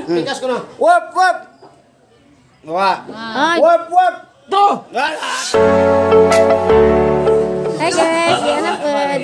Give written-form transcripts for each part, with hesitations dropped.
Pikas ko na. Wap wap. Wa. Ay. Wap wap. To. Hi guys, di anak pod.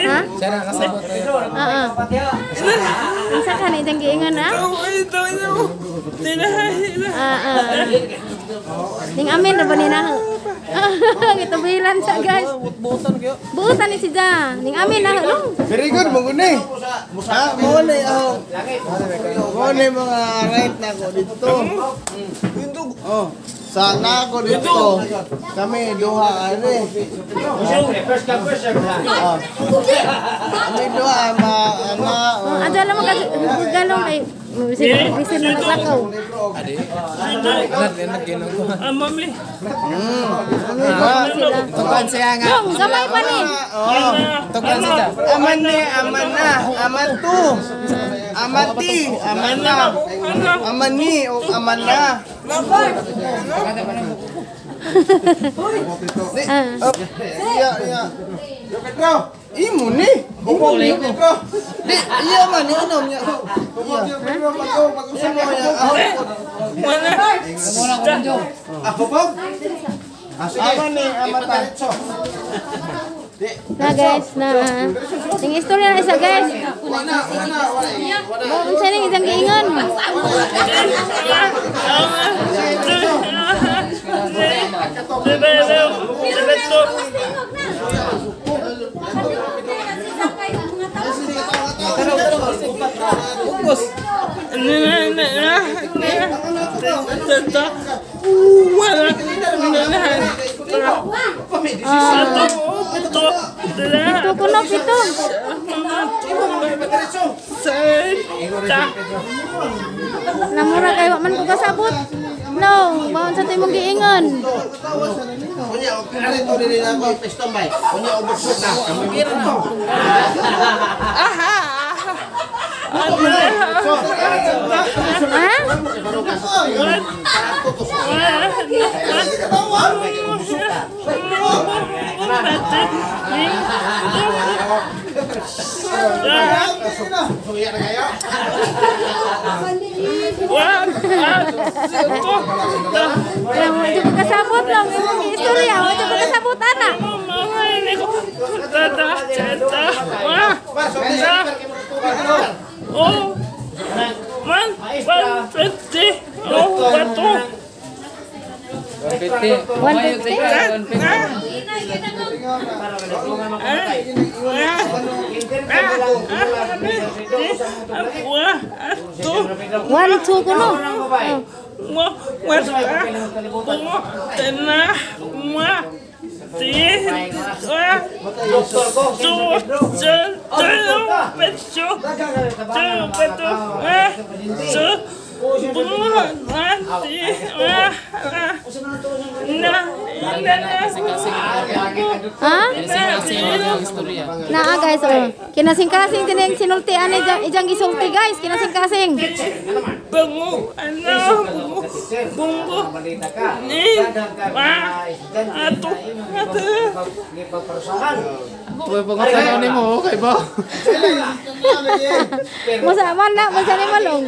Ha? Siya nakasabot. Oo. Unsa ka ni itang giingon ah? Ah. Ning amin ra ba ni na? Gitubilan sa guys. Buutan ni si Ja. Ning amin na long. Very good mo guni. Ha, mo ni ako. Mo ni mga right na ko dito. Oh, sana ako dito. Kami duha ani. First come, first serve ha. Oh. Kami duha ma ana. Oh, adya lang mo galong kay bisin bisin na naglakaw. Mami. Ma. Tungkuan siya nga. Long, gamay pa ni. Oh. Tungkuan siya. Aman ni, aman na, aman tu. Amati, aman na. Aman ni o aman na. Ah. Iya, iya. Imo ni. Di, iya man ni unom niya. Iya. Imo ya. Ako po. Aman ni, aman ta. Na guys, na. Ning istorya na isa guys. Mo unsa ning isang giingon? Ugos. Pito kuno pito. Namura kay wa man ko kasabot. No, baon sa imong giingon. Unya, dito dili na ako piston bay. Unya ubos na. Ha? Kaya mo jud ko kasabot lang imong istorya, wa jud ko kasabot ana. One fifty. 150? One two kuno. Oh. Ha? Naa guys, oh. Kinasing-kasing din yung sinulti ani ijang gisulti guys, kinasing-kasing. Uy, pangutana ni mo, okay ba? Musa man na, musa ni malong.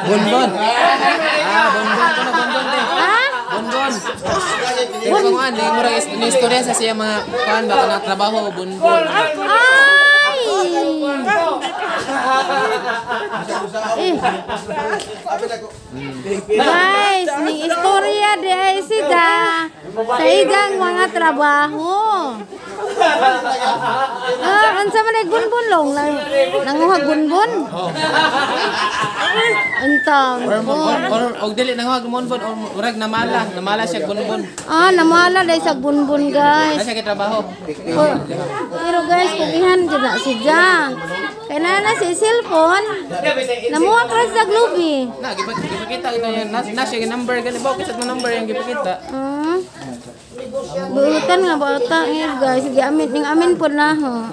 Bonbon. Ah, bonbon ko na, bonbon te. Ha? Bonbon. Pero kung ano, murag ni istorya sa siya mga kuan ba kana trabaho bonbon. Ay! Eh. Guys, ning istorya di ay sida sa idang mga trabaho. Ah, unsa man ay gunbon long nanguha gunbon. Unta. Or og dili nanguha gunbon or murag namala siya gunbon. Ah, namala dai sa gunbon, guys. Na siya trabaho. Oh, pero guys, kugihan jud na si Jang. Kay na si cellphone. Namuha ra sa glubi. Na gipakita ito yan na siya number gani ba kasi number yung gipakita. Buutan nga bata eh guys, giamin ning amin po na ho.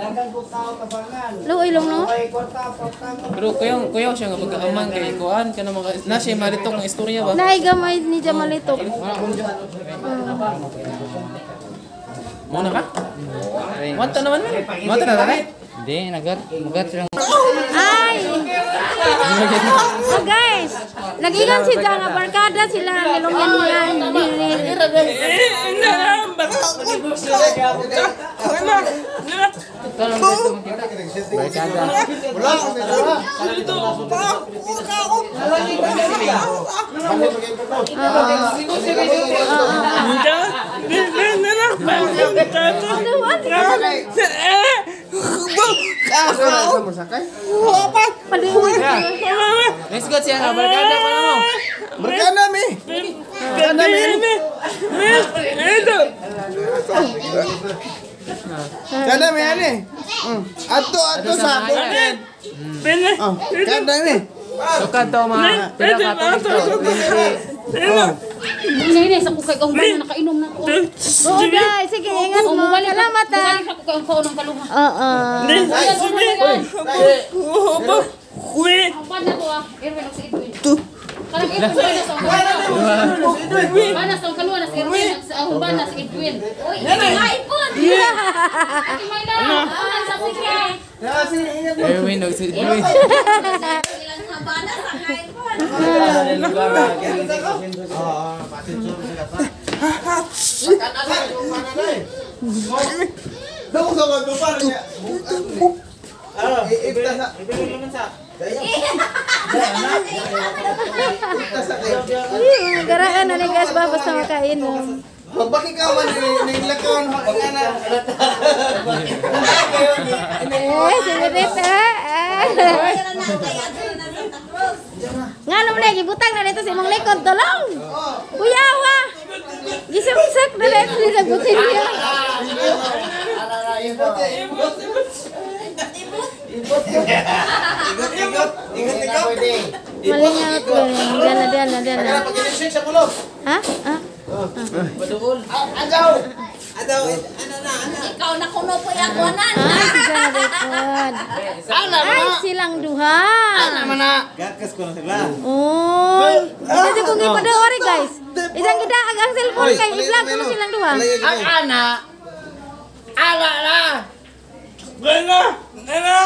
Luoy long no. Pero kuyaw siya nga pagkaamang kay kuan kana mga na siya maritok ng istorya ba. Naay gamay ni Jamalitok. Muna ka? Wanta naman man. Wanta na tayo. Hindi, nagat lang. Ay. Oh guys, nag-ingon si Jang nga barkada sila nilongyan yan. Let's go siya nga barkada ko na mo. Barkada mi. Barkada mi. Kada mi ani. Ato sa ako. Kada mi. Sukad to mga pila ka to. Ini sa kukay kong bana nakainom na ko. Oo guys, sige ingat mo. Salamat ah. Bumalik ako kay ang kaon ng kaluha. Oo. Ang bana ko ah, Erwin og si Edwin. Kanang Edwin bana sa kaluha. Bana sa kaluha na si Erwin, sa ahong bana si Edwin. Uy, iPhone. Ate Mayla, unan sa kukay. Erwin og si Edwin. Garaan na ni guys ba basta makainom. Bakit ka man niglakaon nga na. Eh, sige dito. Nga naman na, gibutang na dito sa imong likod, tulong! Kuyawa! Gisuksak na dito sa butilyo. Malingat ko. Diyan na, diyan na. Ha? Ha? Adaw! Adaw, ana na, ana. Ikaw na kuno po yung kunan. Ay, si Jana Rekod. Ay, silang duha. Gakas ko na sila. Oy. Isa kong ipadawari, guys. Isang kita ang cellphone kay i-vlog ko silang duha. Ang ana, ala na. Nana, nana.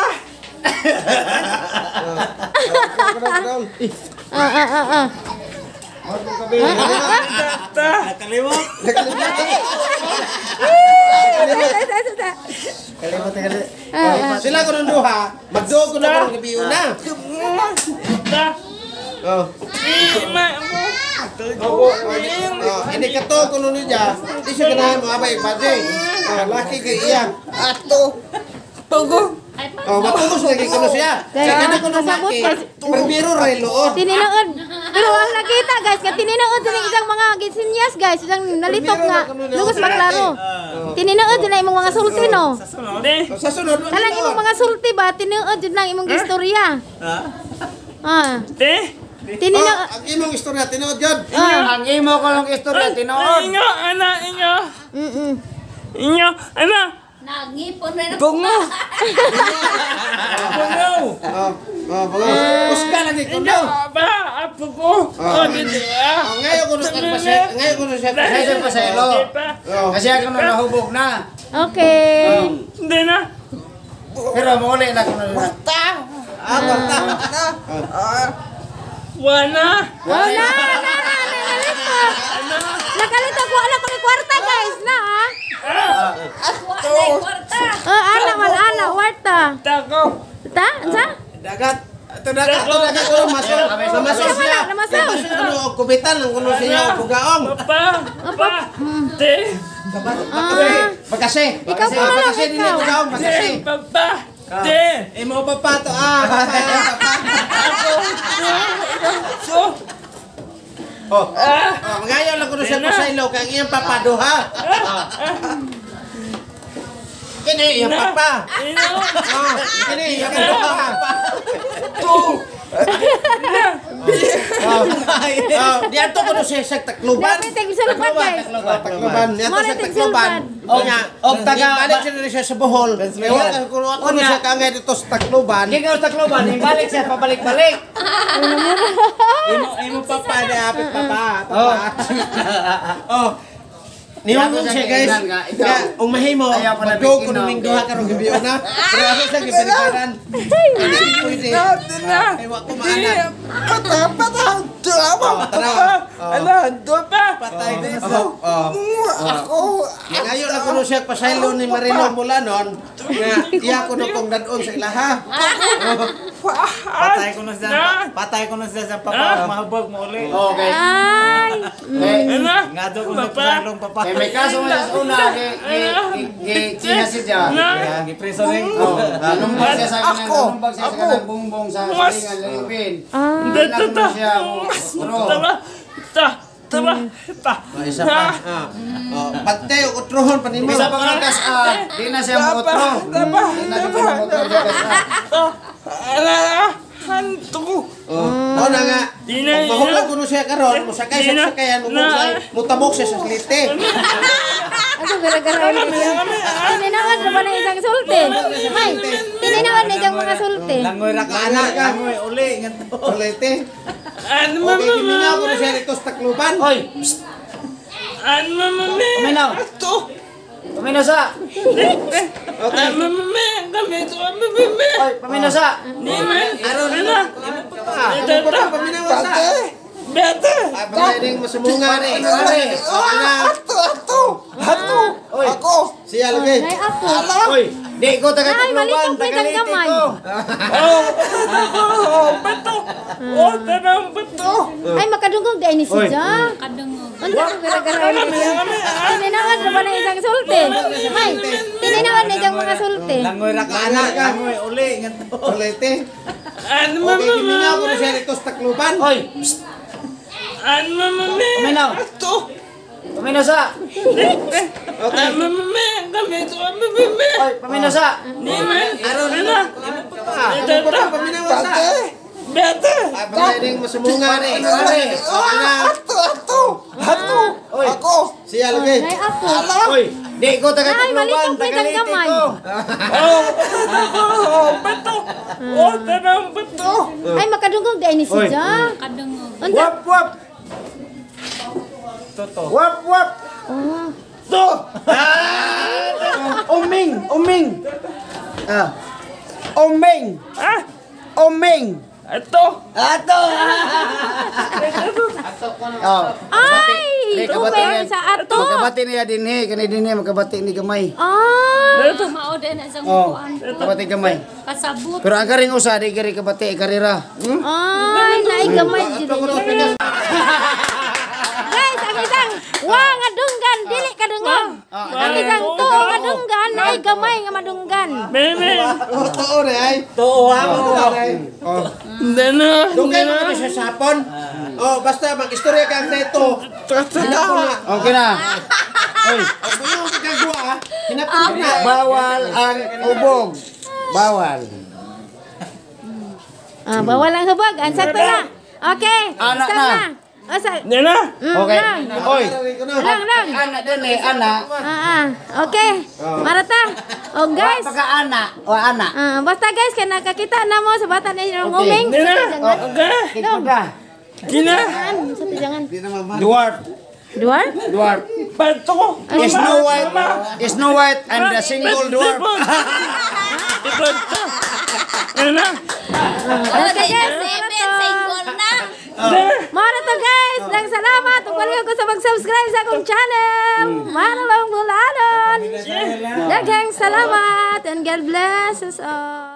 Ah. Nakalimot. Kalimot, kalimot. Sila ko nung duha, magduo ko na karong gabi una. Oh. Oh, ini kato ko nun niya. Di siya ganahan mo abay padi. Oh, laki kay iya. Ato. Tugo. Oh, matugos lagi kuno siya. Kaya, Sa kana kuno kasabot laki. ka. Primero ray luod. Tininood. Pero ang nakita guys, kay tininood din isang mga gisinyas guys, isang nalitok nga. Lugos maklaro. Tininood din na imong mga sulti no. Sa sunod Kanang imong mga sulti ba, tinuod jud lang imong istorya. Ah. Tininood. Ang imong istorya tinuod jud. Ah. Ang imo ko lang istorya tinuod. Inyo, ana, inyo. Mm. Inyo, ana. Nagngipon na Bungo. Bungo. Oh, oh, bungo. Usga lagi kuno. Ba, apo ko. Oh, dito. Oh, ngayon kuno sa pase, ngayon kuno sa Kasi pa sa ilo. Kasi ako na nahubog na. Okay. Hindi na. Pero muli na kuno na. Ah, kwarta. Wala. Oh, na, na, na, nakalito. Nakalito ko ala ko ni kwarta guys na ah. Wala kwarta. Oh, ana man ana kwarta. Tako. Ta, unsa? Dagat. Ato dagat ato dagat kuno masol. Namasol siya. Namasol. Namasol kuno og kubitan lang kuno siya og bugaong. Pa. Bakase. Bakase. Ikaw pa lang, Bakase din ikaw. bugaong bakase. Papa. Imo papa to ah. Papa. Oh. Oh, magayo lang kuno siya pasaylo kay ang iyang papa duha. Kini iyang papa. Oh, kini iyang papa. Oh, diadto kuno siya sa Tacloban. Dapat tig sulpan guys. Tacloban, diadto Mora sa tig Tacloban. sulpan. Unya, Og taga- balik siya diri siya sa Bohol. Ewan kuno ako Unya. siya kaangay dito sa Tacloban. Gigaw sa Tacloban, ibalik siya pabalik-balik. Imo imo papa na apit papa, papa. Oh. Niwangong siya guys. Nga, ung mahimo, Ayaw pa na magdo ko bikin, no? numing duha karong gabi na. Pero ako siya gipaliparan. Hindi pwede. Ay, wa ko maanak. Oh, tara. Patay. Oh. Ako. Ngayon lang kuno siya pasaylo ni Marilo Mulanon nga iya ko no kong dadon sa ilaha. Patay ko na siya. Patay ko na siya sa papa. Mahubog mo uli. Okay. Ay. Ngado ko sa pasalong papa. Kay may kaso man sa una gi kina siya. Gipreso rin. Oh, nanumbag siya sa kanang nanumbag siya sa kanang bongbong sa silingan lalupin. Ah. Hindi na kuno siya. Pero Oh, isa pa. Oh, pantay og utrohon pa nimo. bisa pa kanang kas di na siya mootro. Di na siya mootro sa kas. Oh, na nga. Kung mahubog kuno siya karon, mosakay siya sa sakayan, mutabok siya sa slite. Ato gara-gara ulit niya. Tininawad na ba na isang sulti? May, tininawad na isang mga sulti. Langoy ra ka anak. Langoy uli. Ngadto. Slite. Okay, gimingaw ko na siya dito sa Tacloban. Oy. Paminaw. Paminaw sa. Okay. Oy, paminaw sa. Aron, imo pa. Imo pa paminaw sa. Ay, baka ning masumunga ni. Oh, ana. Oy. Siya lagi. Ay, ako. Oy, di ko taga Ay, Tacloban, malitong taga pa Leyte itang gamay. ko. Ay, makadungog dahil ni si Ja. Kadungog. Unsa ko gara-gara ulit niya. Tininawad na ba na isang sulti? May, tininawad na isang mga sulti. Langoy ra ka anak. Langoy uli. Ngadto. Slite. Okay, gimingaw ko na siya dito sa Tacloban. Oy. Paminaw. Paminaw sa. Okay. Oy, paminaw sa. Aron, imo pa. Imo pa paminaw sa. Ay, baka ning masumunga ni. Oh, ana. Oy. Siya lagi. Ay, ako. Oy, di ko taga Ay, Tacloban, malitong pa taga itang Leyte gamay. ko. Ay, makadungog dahil ni si Ja. Kadungog. Unsa? Wap wap. Wap wap. Oh. Uming, uming. Ah. Uming. Ah. Uming. Ato. Ato. Oh. Ay, Di, kabati umeng niya- sa ato. Magkabati niya dinhi, kani dinhi magkabati ni gamay. Ah. Mao din na isang Oh, kuan. kabati gamay. Kasabot. Pero ang karing usa di kari kabati karira. Hmm? Ay, naigamay jud ninyo. Guys, ang isang wa nga dunggan dili kadungog. Ang isang tuo nga dunggan naigamay nga madunggan. Oh, tuo na ay. Tuo ha. Tuo na ay. Oh. Dugay mga siya sa hapon. Oh, basta mag-istorya ka ang neto. Hinapon na. Okay na. Oy, Ang buyo kagagawa, hinapon na. bawal ang ubog. Bawal. Ah, bawal ang hubog. Ang sakto na. Okay. Anak Stop na. na. O, sa, Okay. Lang. Oy. Lang, lang. Ana din eh, ana. Ah, ah. Okay. Marata. Oh, guys. Wa pa ka ana, o ana. Ah, basta guys, kaya nakakita na mo sa bata na yung Okay. uming. Okay. Jangan. Jangan. Satu jangan. Dwarf. Dwarf? Dwarf. Snow White. Snow White and the single dwarf. Okay guys, Seven, single na. Mara to guys, lang salamat. Ug balik ko sa mag-subscribe sa akong channel. Mara lang bulanon. Daghang salamat and God bless us all.